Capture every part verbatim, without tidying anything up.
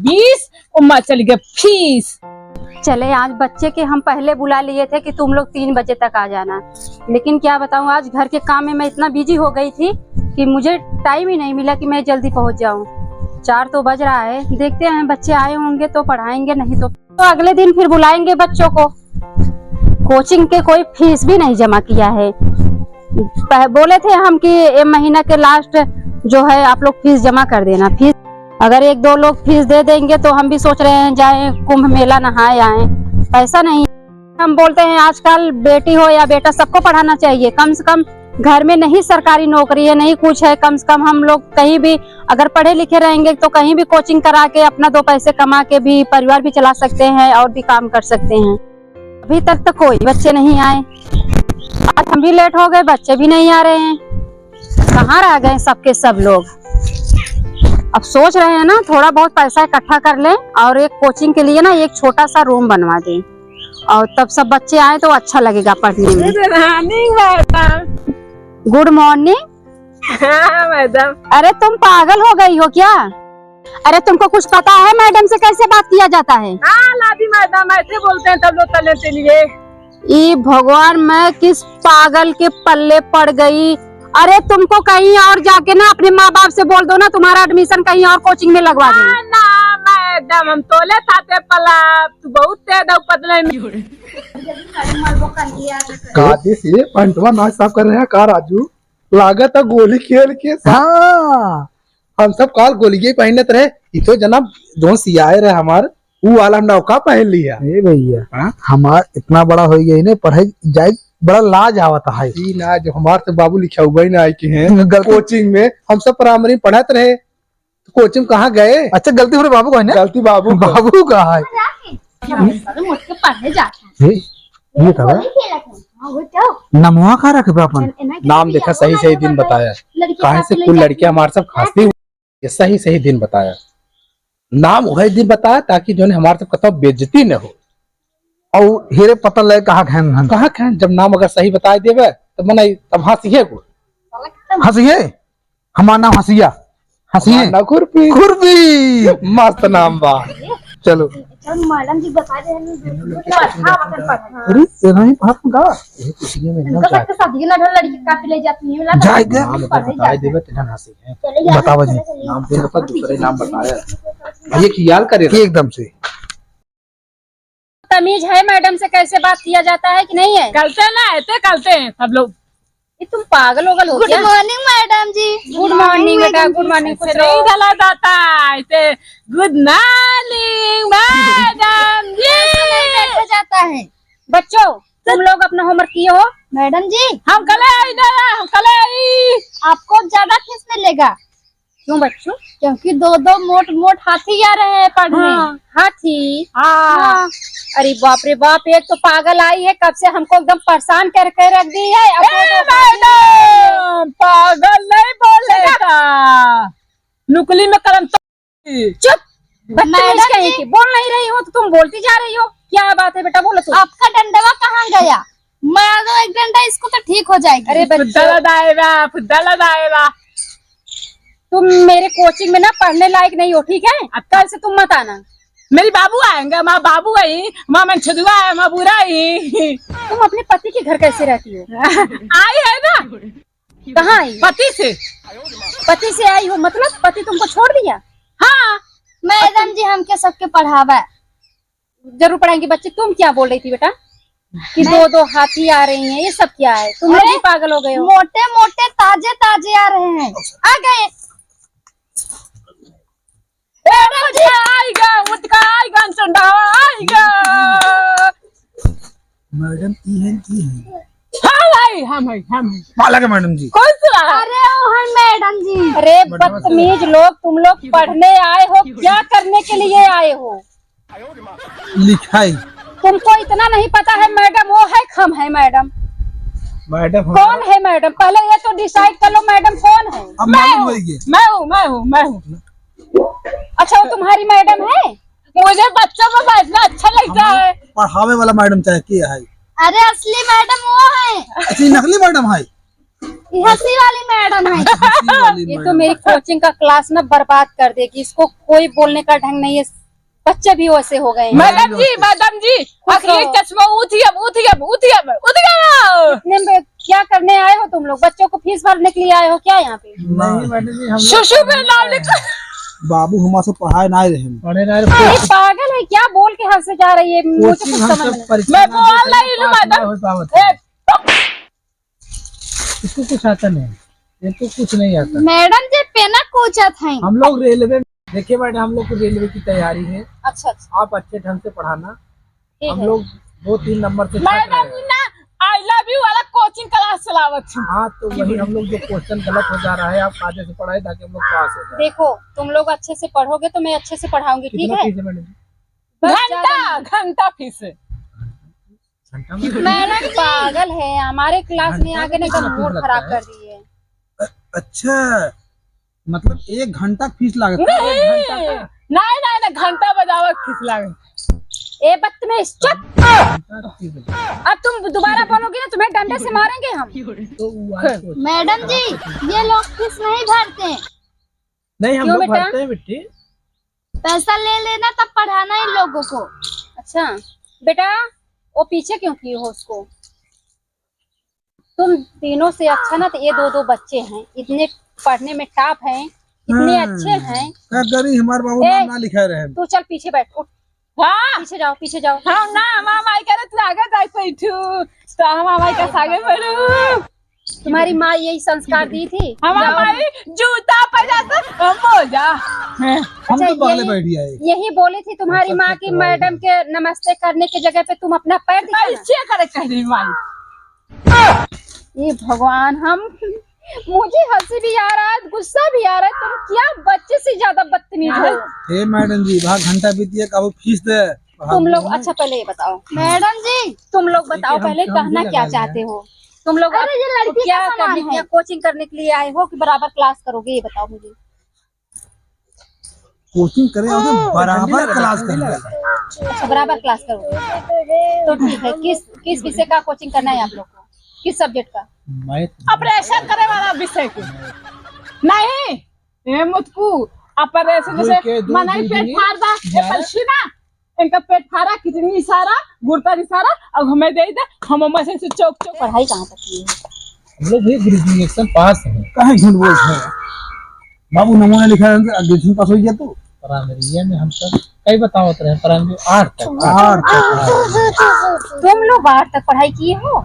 बीस, उम्मा चली गई फीस। चले, आज बच्चे के हम पहले बुला लिए थे कि तुम लोग तीन बजे तक आ जाना, लेकिन क्या बताऊं, आज घर के काम में मैं इतना बिजी हो गई थी कि मुझे टाइम ही नहीं मिला कि मैं जल्दी पहुंच जाऊं। चार तो बज रहा है, देखते हैं बच्चे आए होंगे तो पढ़ाएंगे, नहीं तो, तो अगले दिन फिर बुलाएंगे बच्चों को। कोचिंग के कोई फीस भी नहीं जमा किया है। पह-, बोले थे हम कि ये महीना के लास्ट जो है आप लोग फीस जमा कर देना। फीस अगर एक दो लोग फीस दे देंगे तो हम भी सोच रहे हैं जाएं कुंभ मेला नहाए आएं। पैसा नहीं। हम बोलते हैं आजकल बेटी हो या बेटा सबको पढ़ाना चाहिए, कम से कम घर में नहीं सरकारी नौकरी है, नहीं कुछ है, कम से कम हम लोग कहीं भी अगर पढ़े लिखे रहेंगे तो कहीं भी कोचिंग करा के अपना दो पैसे कमा के भी परिवार भी चला सकते हैं और भी काम कर सकते हैं। अभी तक तो कोई बच्चे नहीं आए, आज हम भी लेट हो गए, बच्चे भी नहीं आ रहे हैं, कहाँ रह गए सबके सब लोग। अब सोच रहे हैं ना, थोड़ा बहुत पैसा इकट्ठा कर लें और एक कोचिंग के लिए ना एक छोटा सा रूम बनवा दें, और तब सब बच्चे आए तो अच्छा लगेगा पढ़ने में। गुड मॉर्निंग मैडम। गुड मॉर्निंग। हाँ मैडम। अरे तुम पागल हो गई हो क्या? अरे तुमको कुछ पता है मैडम से कैसे बात किया जाता है? हाँ लादी मैडम, ऐसे बोलते हैं तब लोग तले से लिए। ई भगवान, मैं किस पागल के पल्ले पड़ गई। अरे तुमको कहीं और जाके ना अपने माँ बाप से बोल दो ना, तुम्हारा एडमिशन कहीं और कोचिंग में लगवा दें। ना, ना मैडम, हम तोले साथे पला, तू बहुत तेज है पतले में। कादे से पंटवा नाच साफ कर रहे हैं का राजू? लागत है गोली खेल के। हाँ। हम सब काल गोलिये पहनत रहे, ई तो जना जोन सियाए रहे हमार, ऊ वाला हम नौका पहन लिया। ए भैया, हाँ? हमार इतना बड़ा हो गया ने, पढ़े जाए बड़ा लाज आवत है। ई ना, जो हमार तो बाबू लिखा हुआ ही ना आए के हैं गलती। कोचिंग में हम सब प्राइमरी पढ़त रहे, तो कोचिंग कहाँ गए? अच्छा, गलती हमरे बाबू का है ना? गलती बाबू का। बाबू का है। अरे, उठ के पढ़ने जाते हैं। ए, ये था बा? वही खेलत है। हाँ, वो तो। नमवा का रखे बा अपन? नाम देखा, सही सही दिन बताया। काहे से कुल लड़कियां हमारे सब खांसती हुई। ये सही सही दिन बताया। नाम वही दिन बताया ताकि जो है हमारे सब कतौ बेइज्जती न हो। और हेरे पता लगे कहाँ खाएं हम। कहाँ खाएं? जब नाम अगर सही बताए देवे, तब मने, तब हंसिए को। हंसिए? हमार नाम हंसिया। हंसिए? हमार नाम खुरपी। खुरपी। मस्त नाम बा। चलो। चल, मैडम जी बता दे, हम दूसरे के पास, हाँ, अपन पढ़े। अरे, ये नहीं बात का? ये कुछ नहीं, मैं इनका जाए। सबके साथ ये लड़का लड़की काफी ले जाती है, लड़का जाए दे। नाम बता दे, तेरा हंसी है। चले जाओ, बताओ जी। चले जाओ। नाम दे, बता, दूसरे नाम बताया। ये ख्याल करे। एकदम से। तमीज है मैडम से कैसे बात किया जाता है कि नहीं है? गलते ना, ऐसे गलते हैं सब लोग। ये तुम पागल होगल हो क्या? गुड मॉर्निंग मैडम जी। गुड मॉर्निंग बेटा, गुड मॉर्निंग, खुश रहो। नहीं गला जाता, ऐसे गुड मॉर्निंग मैडम जी। ऐसे नहीं बैठा जाता है। बच्चों, तुम लोग अपना होमवर्क किए हो? मैडम जी। हम कले आई ना, हम कले आई। आपको ज्यादा खींच मिलेगा। क्यों बच्चों? क्योंकि दो दो मोट मोट हाथी आ रहे हैं पढ़ने। हाँ, हाथी। हाँ। हाँ। अरे बाप रे बाप, एक तो पागल आई है, कब से हमको एकदम परेशान करके रख दी है। अब ए वो तो मैडम, पागल नहीं बोले का? नुकली में कलम तो चुप, बदतमीज मैडम कहीं जी। की। बोल नहीं रही हो तो तुम बोलती जा रही हो। क्या बात है बेटा, बोलो तुम। आपका डंडवा कहाँ गया? मार दो एक डंडा, इसको तो ठीक हो जाएगी। अरे बच्चों। फुद्दा लदाएगा, फुद्दा लदाएगा। तुम मेरे कोचिंग में ना पढ़ने लायक नहीं हो, ठीक है? अच्छा। कल से तुम मत आना। मेरी बाबू आएंगे, माँ बाबू आई, माँ मंछुदुआ है, माँ बुरा ही। तुम अपने पति के घर कैसे रहती हो? आई है ना। कहाँ आई? पति से। पति से आई हो, मतलब पति तुमको छोड़ दिया? हाँ। मैडम जी, हमके सबके पढ़ावा। जरूर पढ़ाएंगे बच्चे। तुम क्या बोल रही थी बेटा कि दो दो हाथी आ रही हैं, ये सब क्या है? तुम लोग अरे, भी पागल हो गए हो। मोटे मोटे ताजे ताजे आ रहे हैं, आ गए। ए, मुझे आएगा, मुझका आएगा, चंदा आएगा। मैडम, ई हैं, ई हैं। हाँ भाई, हम हैं, हम हैं। माला के मैडम जी। कौन सा? अरे, वो है मैडम जी। अरे, बदतमीज लोग, तुम लोग पढ़ने आए हो, क्या करने के लिए आए हो? लिखाई। तुमको इतना नहीं पता है मैडम, वो है, हम है मैडम। मैडम हम कौन है मैडम? पहले ये तो डिसाइड कर लो मैडम कौन है। अब मैं मालूम हूँ, होइगे। मैं हूँ, मैं हूँ, मैं हूँ। अच्छा, वो तुम्हारी मैडम है? मुझे बच्चों में बैठना अच्छा लगता है। पढ़ावे वाला मैडम चाहे के है? अरे असली मैडम वो है। अच्छा, ये नकली मैडम है? ये हंसी वाली मैडम है। हंसी वाली ये तो मैडम। मेरी कोचिंग का क्लास ना बर्बाद कर देगी। इसको कोई बोलने का ढंग नहीं है। बच्चे भी वैसे हो गए हैं। मैडम जी, मैडम जी, खुश रहो। असली चश्मा उठ गया, उठ गया, उठ गया, उठ गया। इतने में क्या करने आए हो तुम लोग? बच्चों को फीस भरने के लिए आए हो क्या यहाँ पे? नहीं मैडम जी, हम लोग सुसु में नाम लिख। बाबू हमारे से पढ़ाए ना रहे हैं। पढ़े ना रहे। ये पागल है क्या? बोल के हंसे जा रही है, मुझे कोचिंग कुछ हम समझ सब नहीं। परीक्षा मैं ना बोल देते, रही हूँ पास मैडम। ना हो पावत है। ए, इसको कुछ आता नहीं, इसको कुछ नहीं आता। मैडम जी पेना कोचत हैं। हम लोग रेलवे, देखिए मैडम, हम लोग को रेलवे की तैयारी है। अच्छा, अच्छा। आप अच्छे ढंग से पढ़ाना। ठीक हम है। लोग दो तीन नंबर से छट रहे मैडम हैं। ना, I love you वाला कोचिंग क्लास चलावत छी। हाँ, तो वही हम लोग जो क्वेश्चन गलत हो जा रहा है, आप कायदे से पढ़ाए ताकि हम लोग पास हो जाए। देखो, तुम लोग अच्छे से पढ़ोगे तो मैं अच्छे से पढ़ाऊंगी, ठीक कितना है? फीस है मैडम? बस घंटा, ज्यादा नहीं। घंटा फीस है। घंटा में मैडम जी। पागल है, हमारे क्लास में घंटा आके में ना एकदम कितना फीस मूड लगता खराब है? कर दिए। अ-, अच्छा, मतलब एक घंटा फीस लागत है? नहीं, एक घंटा का? नहीं, नहीं, नहीं, घंटा बजावत फीस लागत। ए बदतमीज, चुप। घंटा फीस है। अब तुम दोबारा बोलोगे ना, तुम्हें डंडे से मारेंगे हम। तो वो आज सोच मैडम जी, ये लोग फीस नहीं भरते। नहीं, हम क्यों लोग बेटा? भरते हैं बिट्टी। पैसा ले लेना तब पढ़ाना इन लोगों को। अच्छा बेटा, वो पीछे क्यों किए हो उसको? तुम तीनों से अच्छा ना तो ये दो, दो बच्चे हैं, इतने पढ़ने में टॉप हैं, इतने हाँ। अच्छे हैं। का करी, हमारे बाबू ए, नाम ना लिखा रहे। तू चल पीछे बैठ, उठ। हाँ। पीछे जाओ, पीछे जाओ। हाँ ना, हमार माई कह रहे तू आगे जाए बैठू, तो हम हमार माई का आगे बढ़ू। तुम्हारी माँ यही संस्कार दी थी? हमार जाओ। माई जूता पहना तो मोजा। हैं, हम अच्छा, तो बगले यही, बैठ गया है। यही बोली थी तुम्हारी अच्छा, माँ अच्छा, कि अच्छा। मैडम के नमस्ते करने की जगह पे तुम अपना पैर दिखाना। ऐसे करे कह रही माई। ये भगवान, हम, मुझे हंसी भी आ रहा है, गुस्सा भी आ रहा है। तुम क्या बच्चे से ज्यादा बदतमीज हो? हे मैडम जी, वहाँ घंटा बीत गया, अब फीस दे। तुम लोग, अच्छा पहले ये बताओ। मैडम जी। तुम लोग बताओ पहले कहना क्या चाहते हो? तुम लोग अरे, ये लड़की क्या का सामान करने के लिए, है। कोचिंग करने के लिए आए हो कि बराबर क्लास करोगे, ये बताओ मुझे। कोचिंग करे और बराबर क्लास करना है। अच्छा, बराबर क्लास करोगे तो ठीक है। किस, किस विषय का कोचिंग करना है आप लोग को? किस सब्जेक्ट का? मैथ। ऑपरेशन करे वाला विषय के। नहीं, ए मुतकू, ऑपरेशन दो जैसे के दो, मनई दो पेट दूनी फाड़ दा, ये ग्यारह। पलसी ना, इनका पेट फाड़ा, किडनी सारा, गुर्दा री सारा, अब हमें दे दे, हम मशीन से चौक चौक। पढ़ाई कहाँ तक की है? हम लोग भी ग्रेजुएशन पास हैं। काहे झूठ बोलत है? बाबू नमूना लिखा है, ग्रेजुएशन पास हो गया तू? प्राइमरी में हम सब कई बतावत रहे, प्राइमरी आठ तक। आठ तक। तुम लोग आठ तक पढ़ाई किए हो?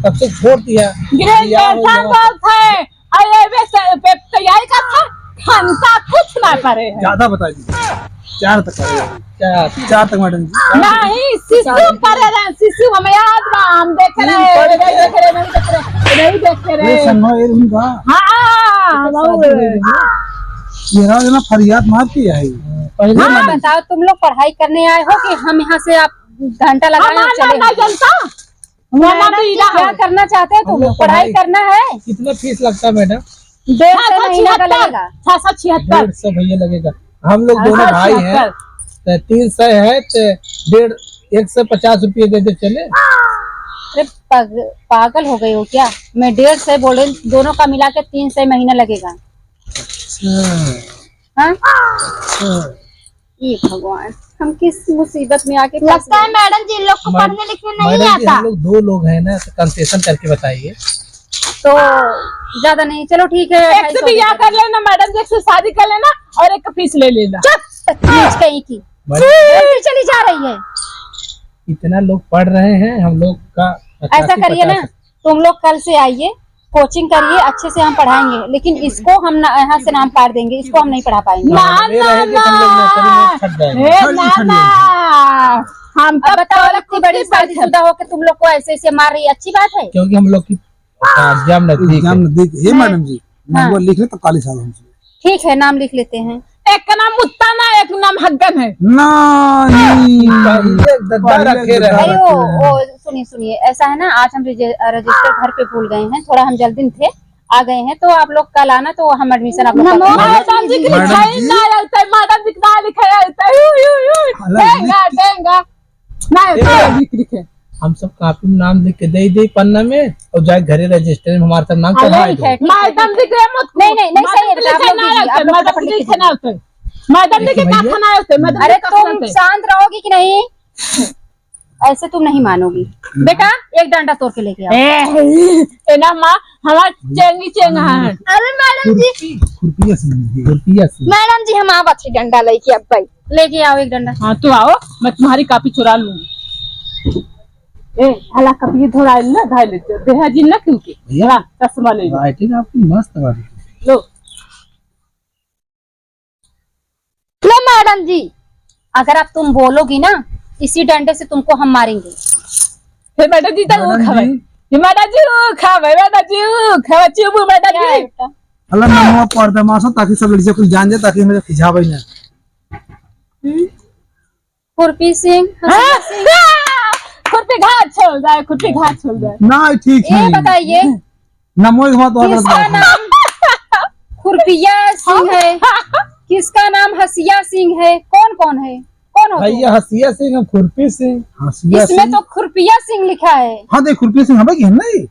तब से छोड़ दिया। ग्रेजुएशन पास है। अरे, अबे से, पे, तैयारी का था, घंटा कुछ ना पढ़े है। ज्यादा बता दीजिए। चार तक पढ़े हैं। चार। चार तक मैडम जी। नहीं, शिशु पढ़े रहे, शिशु हमें याद बा, हम देखे रहे, नहीं देखे रहे, नहीं देखे रहे, नहीं देखे रहे। ये सन्नो, ये उनका। हाँ, ये बाबू। शादी हो गई है। ये रहा ना, फरियाद मार के आई। पहले हाँ, मैडम। बताओ, तुम लोग पढ़ाई करने आए हो कि हम यहाँ से आप घंटा लगाए हम और चले ना, ना जाओ? जनता। मैडम जी, क्या करना चाहते हो तुम लोग? पढ़ाई करना है? कितना फीस लगता है मैडम? डेढ़ सौ महीना का लगेगा। छह सौ छिहत्तर। डेढ़ सौ भैया लगेगा। हम लोग दोनों भाई हैं, तो तीन सौ है, तो डेढ़, एक सौ पचास रुपये दे दे चले। अरे पाग-, पागल हो गए हो क्या? मैं डेढ़ सौ बोले, दोनों का मिला के तीन सौ महीना लगेगा। अच्छा। हाँ? अच्छा। ये भगवान, हम किस मुसीबत में आके फंस गए। लगता है मैडम जी, इन लोग को पढ़ने लिखने नहीं आता। मैडम जी, हम लोग दो लोग हैं ना, तो कंसेशन करके बताइए। तो ज्यादा नहीं, चलो ठीक है, एक से बियाह कर लेना मैडम जी, एक से शादी कर लेना और एक फीस ले लेना। चुप, बदतमीज कहीं की। बोलती चली जा रही है। इतना लोग पढ़ रहे हैं, हम लोग का ऐसा करिए ना, तुम लोग कल से आइए, कोचिंग करिए, अच्छे से हम पढ़ाएंगे, लेकिन इसको हम ना, यहाँ से नाम काट देंगे, इसको हम नहीं पढ़ा पाएंगे। ना, ना, ना। हे, ना, ना। हम अब बताओ, इतनी बड़ी शादीशुदा होके तुम लोग को ऐसे, ऐसे मार रही है, अच्छी बात है? क्योंकि हम लोग की एग्जाम नजदीक है। एग्जाम नजदीक है। ये मैडम जी, हाँ। नंबर लिख ले तो काली साहब हमसे। ठीक है, नाम लिख लेते हैं। एक का नाम मुत्ता ना, एक नाम हग्गन है। नहीं। पहले गद्दा रखे रहे। अरे वो, वो, सुनिए, सुनिए, ऐसा है ना, आज हम रजि-, रजिस्टर घर पे भूल गए हैं, थोड़ा हम जल्दी में थे, आ गए हैं, तो आप लोग कल आना, तो हम एडमिशन आप लोग का मैडम जी की लिखाई ना रहता है, मैडम जी की ना लिखाई रहता है, यू, यू, यू, डेंगा, डेंगा। ना, लिख, लिखे। हम सब कॉपी में नाम लिख के दे दे पन्ना में और जाए घरे रजिस्टर में हमारे सब नाम अरे, चढ़ा दो। ठीक है, ठीक है, मैडम जी के मत नहीं, नहीं, नहीं, सही है, मैडम जी आप लोग ना दीजिए, आप लोग मैडम फटाफट जी लिख के ना होते। मैडम जी के देखिए भैया। कहा ना होते, मैडम अरे, जी कहा तुम होते। शांत रहोगी कि नहीं? ऐसे तुम नहीं मानोगी। बेटा, एक डंडा तोड़ के लेके आओ। ए, ए ना माँ, हमार चेंगी चेंग है। अरे मैडम जी। खुरपी, खुरपिया से नहीं है। खुरपिया से। मैडम जी, हम आवत है डंडा लेके अब भाई। लेके आओ एक डंडा। हाँ, तो आओ, मैं तुम्हारी कॉपी चुरा लूंगी। ए, हला कॉपी धोरा ना, धाई ले, देहा जी ना क्यों के? भैया। हाँ, चश्मा ले लो। राइटिंग आपकी मस्त बात है। लो। लो मैडम जी, अगर आप तुम बोलोगी ना, इसी डंडे से तुमको हम मारेंगे। हे मैडम जी, तो मैडम खावे। जी। हे मैडम जी, वो खावे, मैडम जी, वो खावे, चुप, मैडम क्या जी। है बेटा? अल्लाह, मैं वहाँ पर्दा मार सकता, ताकि सब लड़कियाँ कुछ जान जाए, ताकि हमें खिंचावे ना। हम्म? खुरपी सिंह, हाँ? हसीना सिंह। खुरपी घात छोड़ जाए, खुरपी घात छोड़ जाए। ना, ठीक ये है। बताइए, ना, मोए घात वाला किसका बात है। नाम खुरपिया सिंह है? किसका नाम हसिया सिंह है? कौन कौन है? कौन हो तुम? भैया, हसिया सिंह है, खुरपी सिंह। हसिया इसमें सिंह। तो खुरपिया सिंह लिखा है। हाँ, देख, खुरपी सिंह हमें की है नहीं।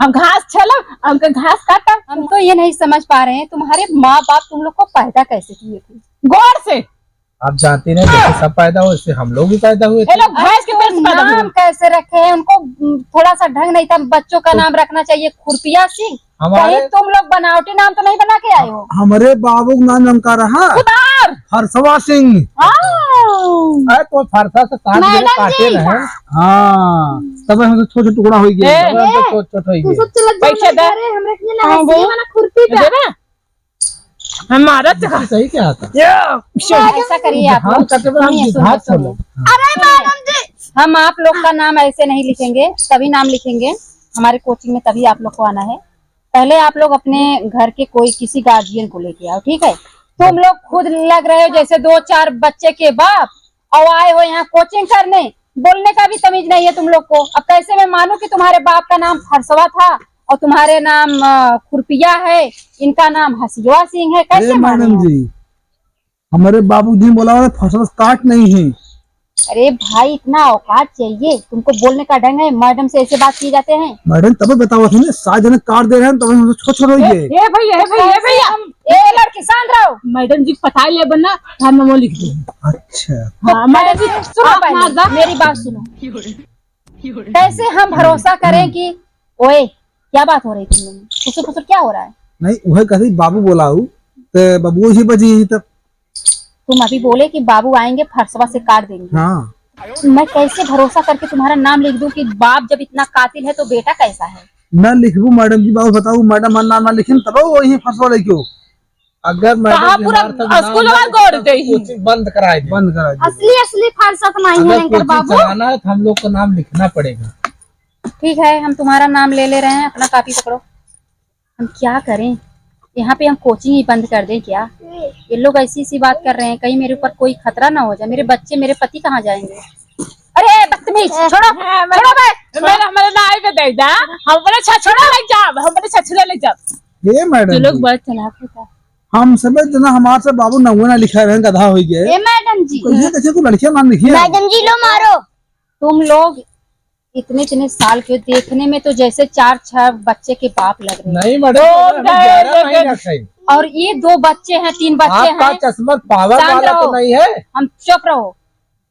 हम घास छेला, हमके घास काटा। हम तो ये नहीं समझ पा रहे हैं, तुम्हारे माँ बाप तुम लोग को पैदा कैसे किए थे? गोड़ से। आप जानती नहीं, जैसे सब पैदा हुए, इससे हम लोग भी पैदा हुए थे। ये लोग भैंस के अरे, पेट से पैदा हुए। नाम कैसे रखे हैं उनको? उम, थोड़ा सा ढंग नहीं था, बच्चों का तो नाम रखना चाहिए खुरपिया सिंह। हमारे कहीं तुम लोग बनावटी नाम तो नहीं बना के आए हो? हमारे बाबू का नाम उनका रहा सुधार। हर्षवा सिंह। हाँ। अरे, तो फरसा से काट दिए, मैडम काटे जी। रहे। हाँ, तब हम तो छोट छोट टुकड़ा हो गया, ए। तब हम तो छोट छोट हो तू गया। सब चलत जा, पैसे दे। अरे, हमरे के लिए हाँ, ना हंसी वाला खुरपी दे। दे ना। हमारा तो बिल्कुल सही कहा था। या, शो। ऐसा करिए आप लोग। सुनिए, सुनिए, सुनिए। अरे मैडम जी। हम आप लोग का नाम ऐसे नहीं लिखेंगे, तभी नाम लिखेंगे हमारे कोचिंग में, तभी आप लोग को आना है। पहले आप लोग अपने घर के कोई किसी गार्जियन को लेके आओ, ठीक है? तुम लोग खुद लग रहे हो जैसे दो चार बच्चे के बाप, और आए हो यहाँ कोचिंग करने, बोलने का भी तमीज नहीं है तुम लोग को। अब कैसे मैं मानूं कि तुम्हारे बाप का नाम फरसवा था और तुम्हारे नाम, अ, खुरपिया है, इनका नाम हसिया सिंह है, कैसे अरे मानूं? मैडम जी, हमारे बाबूजी बोला हुआ फरसवा काट नहीं है। अरे भाई, इतना औकात चाहिए तुमको, बोलने का ढंग है? मैडम से ऐसे बात किए जाते हैं? मैडम तब बताओ थे ना, सात जने काट दे रहे हैं, तब हम छोट छोट हो गए। ए, ए भैया, ए भैया, ए भैया। ए लड़की, शांत रहो। मैडम जी पता ले बना, हम मेमो लिख दे। अच्छा। हाँ, मैडम जी, कैसे, सुनो आप पहले, मार दो। मेरी बात सुनो। कैसे हम भरोसा करें कि, ओए, क्या बात हो रही तुम लोग में? खुसुर खुसुर क्या हो रहा है? नहीं, वह कहती बाबू बोलाऊ, तो बाबू ही बजी ही तब। तुम अभी बोले कि बाबू आएंगे, फरसवा से काट देंगे। हाँ। मैं कैसे भरोसा करके तुम्हारा नाम लिख दूं कि बाप जब इतना कातिल है तो बेटा कैसा है? ना लिखबू मैडम जी, बाबू बताऊ, मैडम हमार नाम ना लिखिन, तब वही फरसवा लेके हो। अगर मैडम कहाँ जी पूरा हमारे साथ नाम स्कूल ना वाला लिखे, गोड़ तो दे ही। कोचिंग बंद कराए दे। बंद कराए दे। असली, असली फरसा तो नहीं है अगर इनकर कोचिंग बाबू। चलाना है तो हम लोग का नाम लिखना पड़ेगा। ठीक है, हम तुम्हारा नाम ले ले रहे हैं, अपना कॉपी पकड़ो। हम क्या करें, यहाँ पे हम कोचिंग ही बंद कर दें क्या? ये लोग ऐसी ऐसी बात कर रहे हैं, कहीं मेरे ऊपर कोई खतरा ना हो जाए। मेरे बच्चे, मेरे पति कहाँ जाएंगे? अरे बदतमीज, छोड़ो, हाँ, छोड़ो बे, छोड़ो। मेरा, हमारे ना आए के दे दा, हम अपने ससुरे ले जाब, हम अपने ससुरे ले जाब। ये मैडम जो लोग जी। बड़ा चालाक होता है। हम सब जना हमार से बाबू नौवे ना लिखा रहे, गधा हो गए। ए मैडम जी। तो ये कैसे को लड़कियां नाम लिखी है? मैडम जी लो मारो। तुम लोग इतने इतने साल के, देखने में तो जैसे चार छह बच्चे के बाप लग रहे हैं। नहीं मैडम, तो हमें ग्यारह महीना का है। और ये दो बच्चे हैं, तीन बच्चे आपका हैं। चश्मा पावर शांत वाला तो रहो। नहीं है? हम चुप रहो।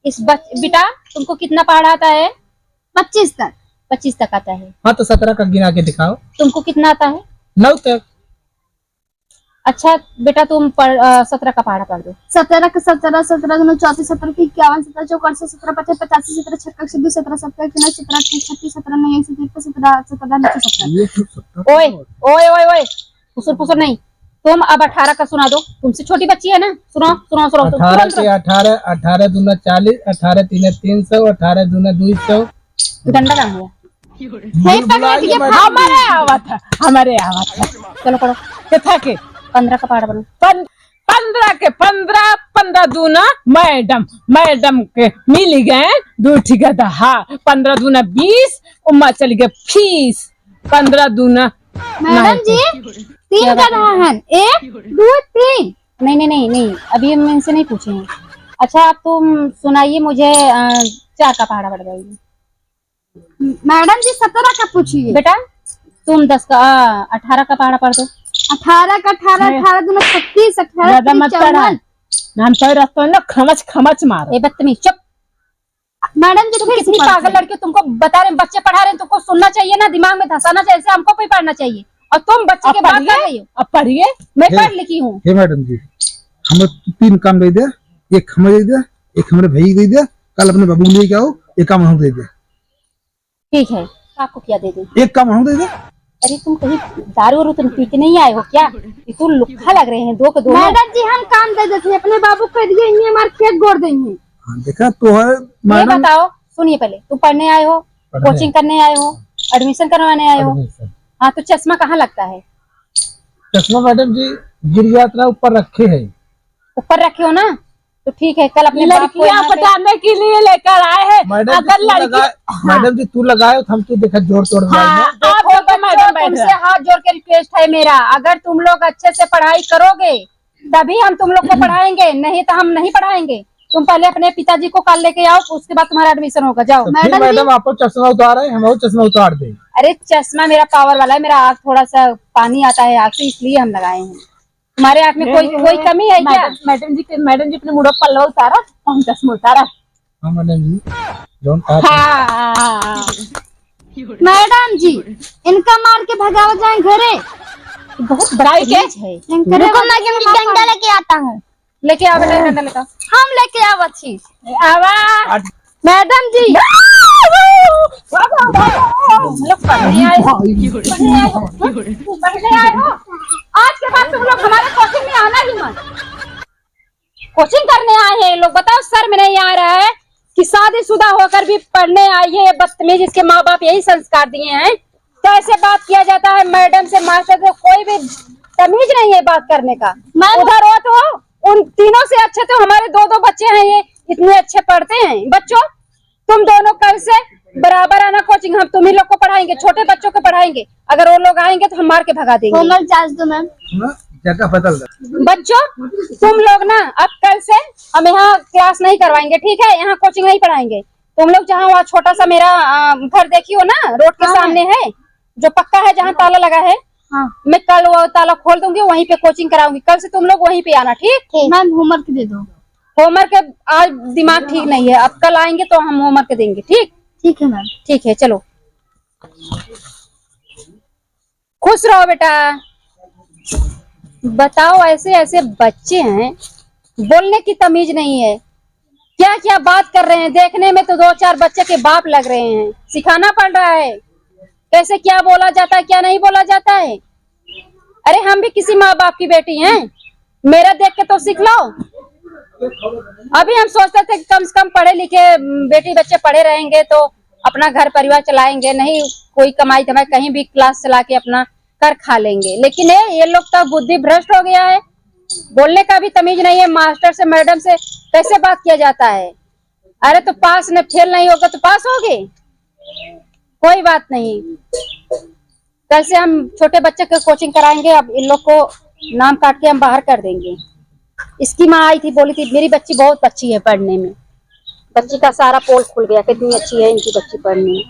इस बच-, बेटा, तुमको कितना पहाड़ा आता है? पच्चीस तक। पच्चीस तक आता है। हाँ, तो सत्रह का गिना के दिखाओ। तुमको कितना आता है? नौ तक। अच्छा बेटा, तुम पढ़, अ, सत्रह का पहाड़ा पढ़ दो। सत्रह के सत्रह, सत्रह दूना चौंतीस, सत्रह के इक्यावन, सत्रह चौका अड़सठ, सत्रह पचे पचासी, सत्रह छक्का एक सौ दो, सत्रह सत्ता एक सौ नौ, सत्रह आठे छत्तीस, सत्रह नौ एक सौ तिरपन, सत्रह सत्रह नौ सौ सत्तर। ये तो सत्तर ओए, तो ओए, ओए, ओए, फुसुर फुसुर नहीं। तुम अब अठारह का सुना दो, तुमसे छोटी बच्ची है ना, सुनाओ, सुनाओ, सुनाओ, तुम अठारह तुरंत के सुनाओ। अठारह, अठारह दूना चालीस, अठारह तीन तीन सौ, अठारह दूना दो सौ। डंडा कहाँ है? नहीं पकड़े, बुलाइए ये मैडम। हमारे आवत है, हमारे आवत है। चलो पढ़ो। कितना के? पन्द्रह का पहाड़ा बनो। पन-, पन्द्रह के पन्द्रह, पन्द्रह दूना मैडम, मैडम के मिल गए दो ठी गधा। हाँ, पन्द्रह दूना बीस, उम्मा चली गए फीस। पन्द्रह दूना मैडम नहीं। जी, तीन क्या बात गधा है? हैं, एक, दो, तीन। नहीं, नहीं, नहीं, नहीं, अभी हम इनसे नहीं पूछे हैं। अच्छा, आप तुम सुनाइए मुझे, अ, चार का पहाड़ा बढ़ जाएगी। मैडम जी, सत्रह का पूछिए। बेटा, तुम दस का, आ, अठारह का पहाड़ा पढ़ दो। अठारह का अठारह, नहीं। अठारह दूना छत्तीस, अठारह ज्यादा तीन मत पढ़ा। चौवन। ना हम तो रखता हूँ ना, खमच खमच मारो। ए बदतमीज, चुप। मैडम जी, तुम फिर से कितनी पढ़ते पागल हैं। लड़की हो, तुमको बता रहे हैं, बच्चे पढ़ा रहे हैं, तुमको सुनना चाहिए ना, दिमाग में धंसाना चाहिए, जैसे हमको भी पढ़ना चाहिए। और तुम बच्चे अब की बात पढ़िए, कर रही हो। अब पढ़िए। मैं हे, पढ़ लिखी हूँ। हे मैडम जी, हमें तीन काम दे दे, एक हमें दे दे, एक हमारे भाई दे दे, कल अपने बाबू को लेके आओ, एक काम हम दे दे। ठीक है, आपको क्या दे दे? एक काम हम दे दे। अरे तुम कहीं दारू वारू तुम पी के नहीं आए हो क्या? ये तो लुक्खा लग रहे हैं दो के दो। मैडम जी, हम काम दे देते हैं, अपने बाबू को दिए, ये हमारे खेत गोड़ देंगे। हाँ, देखा तो है ये मैडम। बताओ, सुनिए पहले, तुम पढ़ने आए हो, पढ़ने। कोचिंग करने आए हो, एडमिशन करवाने आए हो? एडमिशन। हाँ, तो चश्मा कहाँ लगता है? चश्मा मैडम जी गिर गया था, ऊपर रखे है। ऊपर रखे हो ना, तो ठीक है, कल अपने बाप को लड़कियां यहाँ पे पटाने के लिए लेकर आए हैं। मैडम जी, अगर तू लड़की लगा-, हाँ। मैडम जी, तू लगाए हो तो हम तो देखा जोर तोड़ हाँ, लगाए हैं। आप देखो लोग बच्चों, मैडम बैठ तुमसे रहा। हाथ जोड़ के रिक्वेस्ट है मेरा, अगर तुम लोग अच्छे से पढ़ाई करोगे तभी हम तुम लोग को पढ़ाएंगे, नहीं तो हम नहीं पढ़ाएंगे। तुम पहले अपने पिताजी को कल लेके आओ, उसके बाद तुम्हारा एडमिशन होगा। जाओ। तो फिर मैडम जी। मैडम, आप चश्मा उतार रहे हैं, हम और चश्मा उतार दें। अरे चश्मा मेरा पावर वाला है, मेरा आँख थोड़ा सा पानी आता है आँख से, इसलिए हम लगाए हैं। तुम्हारे आँख में कोई, नहीं, कोई कमी है क्या? मैडम, मैडम जी के, मैडम जी अपने मुंह पर पल्लवा उतारा, हम चश्मा उतारा। हाँ मैडम जी, जौन कहा था। हाँ। मैडम जी, इनका मार के भगावा जाए घरे। बहुत बदतमीज है। इनके रुको, मैं डंडा लेके आता हूँ। लेके आओ बेटा, डंडा लेके आओ। हम लेके आवत छी। आवा। आज मैडम जी। तुम लोग पढ़ने आए हो? पढ़ने आए हो? पढ़ने आए हो? आज के बाद तुम लोग हमारे कोचिंग में आना ही मत। कोचिंग करने आए हैं ये लोग, बताओ शर्म नहीं आ रहा है कि शादीशुदा होकर भी पढ़ने आई है ये बदतमीज, इसके माँ बाप यही संस्कार दिए हैं। कैसे बात किया जाता है मैडम से, मास्टर से, कोई भी तमीज नहीं है बात करने का। मैम उधर हो तो उन तीनों से अच्छे तो हमारे दो दो बच्चे हैं, ये इतने अच्छे पढ़ते हैं। बच्चों, तुम दोनों कल से बराबर आना कोचिंग, हम तुम ही लोग को पढ़ाएंगे, छोटे बच्चों को पढ़ाएंगे। अगर वो लोग आएंगे तो हम मार के भगा देंगे। होमवर्क चार्ज दो मैम। हाँ, जगह बदल दे। बच्चों, तुम लोग ना अब कल से हम यहाँ क्लास नहीं करवाएंगे, ठीक है? यहाँ कोचिंग नहीं पढ़ाएंगे। तुम लोग जहाँ वहाँ छोटा सा मेरा, अ, घर देखी हो ना, रोड के हाँ। सामने है, जो पक्का है, जहाँ ताला लगा है, हाँ। मैं कल वो ताला खोल दूंगी, वहीं पे कोचिंग कराऊंगी। कल से तुम लोग वहीं पे आना, ठीक? ठीक। मैम, होमवर्क दे दो। होमवर्क आज दिमाग ठीक नहीं है, अब कल आएंगे तो हम होमवर्क देंगे, ठीक? ठीक है मैम। ठीक है, चलो। खुश रहो बेटा। बताओ, ऐसे ऐसे बच्चे हैं, बोलने की तमीज नहीं है, क्या क्या बात कर रहे हैं। देखने में तो दो चार बच्चे के बाप लग रहे हैं, सिखाना पड़ रहा है कैसे क्या बोला जाता है, क्या नहीं बोला जाता है। अरे, हम भी किसी माँ बाप की बेटी हैं, मेरा देख के तो सीख लो। अभी हम सोचते थे कि कम से कम पढ़े लिखे, म, बेटी बच्चे पढ़े रहेंगे तो अपना घर परिवार चलाएंगे, नहीं कोई कमाई धमाई कहीं भी क्लास चला के अपना कर खा लेंगे, लेकिन ये, ये लोग तो बुद्धि भ्रष्ट हो गया है, बोलने का भी तमीज नहीं है। मास्टर से, मैडम से कैसे बात किया जाता है? अरे, तो पास ने फेल नहीं होगा तो पास होगे, कोई बात नहीं। कल से हम छोटे बच्चे को कोचिंग कराएंगे। अब इन लोग को नाम काट के हम बाहर कर देंगे। इसकी माँ आई थी, बोली थी, मेरी बच्ची बहुत अच्छी है पढ़ने में। बच्ची का सारा पोल खुल गया, कितनी अच्छी है इनकी बच्ची पढ़ने में।